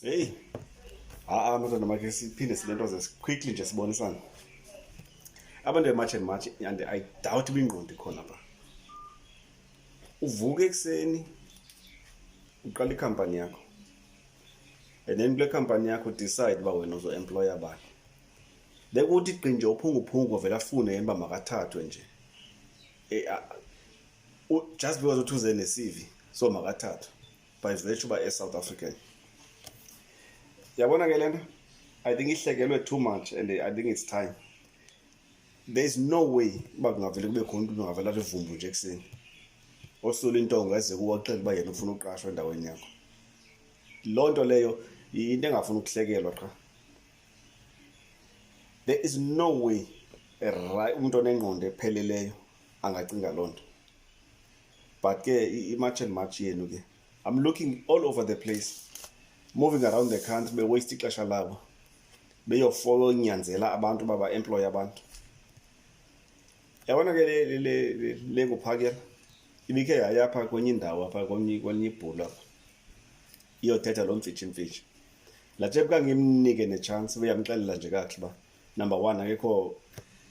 Heyi, ha-a madoda, makhe siphinde sile nto ze quickly nje sibonisane. Abantu be-March and March, and I doubt uba ingqondo ikhona phaa. Uvuka ekuseni, uqala ikhampani yakho, and then kule khampani yakho decide uba wena uzo-employa bani. Bekuthi gqi nje uphunguphungu vele afune yena uba makathathwe nje. Just because uthi uze ne-CV, so makathathwe by virtue uba e-South African. Yabona ke le nto, I think ihlekelwe too much and I think it's time. There is no way uba kungavele kube khona umntu ongavele athi vumbu nje ekuseni, osula intonga, eze kuwe, axele uba yena ufuna uqashwa endaweni yakho. Loo nto leyo yinto engafuni ukuhlekelwa qha. There is no way umntu onengqondo epheleleyo angacinga loo nto. But ke i-March and March yenu ke, I'm looking all over the place, moving around the country, be-waste ixesha labo beyofolonyanzela abantu uba ba-employe abantu. Yabona ke le nguphakela ibikhe yaya apha kwenye indawo, apha kwenye ibhulu apha, iyothetha lo mfitshi mfitshi. Laa chap kangimnike ne-chance, uyamxelela nje kakuhle uba number one, akekho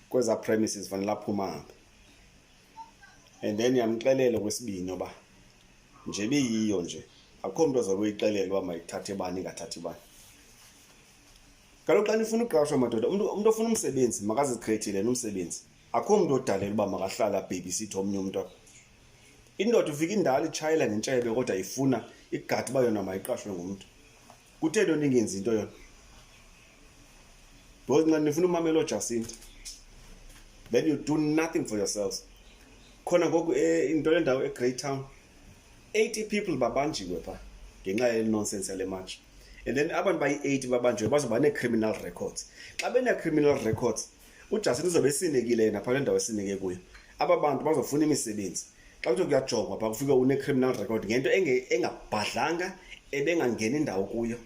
kwezaa premises, fanele aphuma ahambe. And then yamxelela okwesibini uba nje ibiyiyo nje, akukho mntu ozobe uyixelela uba mayithathe bani, ingathathi bani. Kaloku xa nifuna uqashwa madoda, umntu ofuna umsebenzi makazi-create-ele yena umsebenzi. Akukho mntu odalela uba makahlale a-babysit omnye umntu apha. Indoda ufika indala, itshayela ngentshebe, kodwa ifuna igadi uba yona mayiqashwe ngumntu. Kutheni yona ingenzi into yona? Because nxa nifuna umamela ooJacinta, then you do nothing for yourselves. Khona ngoku, into le ndawo eGreytown, 80 people babanjiwe phaa ngenxa yale nonsense yale march. And then abantu bayi-80 babanjiwe bazoba nee-criminal records. Xa benee-criminal records, uJacinta uzobe esinekile yena phaa kule ndawo esineke kuyo. Aba bantu bazofuna imisebenzi. Xa kuthiwa kuyajongwa phaa, kufike une-criminal record ngento engabhadlanga, ebengangeni indawo kuyo.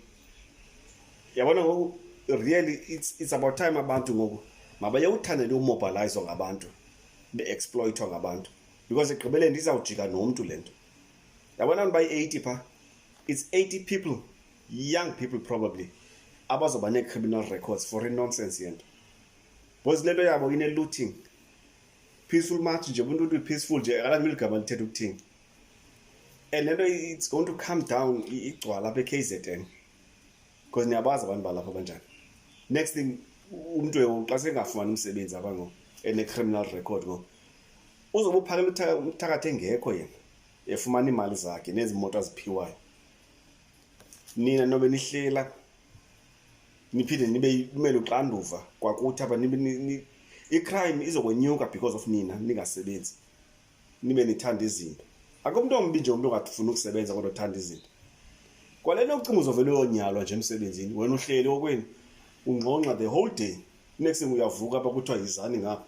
Yabona ngoku, really it's about time abantu ngoku mabayewuthandele u-mobilizwa ngabantu, be-exploitwa ngabantu, because ekugqibeleni izawujika nomntu le nto. Yabona abantu bayi-80 phaa, it's 80 people, young people probably, abazoba nee-criminal records for i-nonsense yento, because le nto yabo ine-looting. Peaceful march nje, umntu uthi peaceful nje, akalazi ligama lithetha ukuthini. And le nto, it's going to come down, igcwala apha e-KZN, because niyabazi abantu balapha banjani. Next thing, umntu xa sengafumani umsebenzi apha ngoku, ene-criminal record ngoku, uzobe uphakela umthakathi engekho yena, efumana iimali zakhe nezi moto aziphiwayo. Nina nobe nihlela, niphinde nibe kumele uxanduva kwakuthi apha nibe i-crime izokwenyuka because of nina ningasebenzi, nibe nithanda izinto. Akho mntu ombi nje umntu ongafuni ukusebenza kodwa uthanda izinto. Kwale nto ucinga uzovele uyonyalwa nje emsebenzini, wena uhleli okwenu ungxongxa the whole day. Next thing, uyavuka apha, kuthiwa yizani ngapha,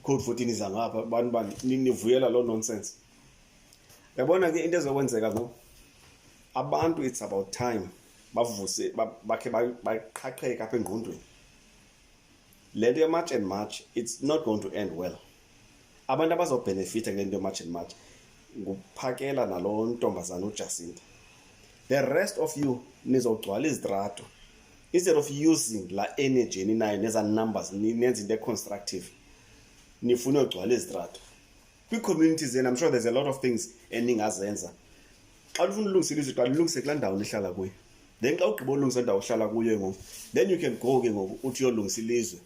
code 14 iza ngapha, bani bani, nivuyela loo nonsense. Yabona ke into ezokwenzeka ngoku, abantu, it's about time bavuse, bakhe baqhaqheke apha engqondweni. Le nto ye-March and March, it's not going to end well. Abantu abazo-benefitha kule nto ye-March and March nguphakela nalo ntombazana uJacinta. The rest of you nizogcwala izitrato instead of using la energy eninayo nezaa numbers nenze into e-constructive. Nifuna uyogcwala izitrato kwii-communities zenu. I'm sure there's a lot of things eningazenza. Xa ufuna ulungisa ilizwe, qala ulungise kulaa ndawo nihlala kuyo. Then xa ugqiba ulungisa indawo ohlala kuyo ngoku, then you can go ke ngoku uthi uyolungisa ilizwe.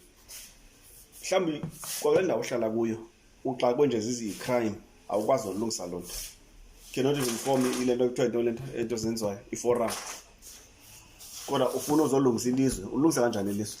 Mhlawumbi kwakule ndawo ohlala kuyo uxakwe nje zizi-crime, awukwazi nolungisa loo nto, cannot even form ile nto kuthiwa yintoni le nto into zenziwayo, i-forum, kodwa ufuna uzolungisa ilizwe. Ulungisa kanjani ilizwe?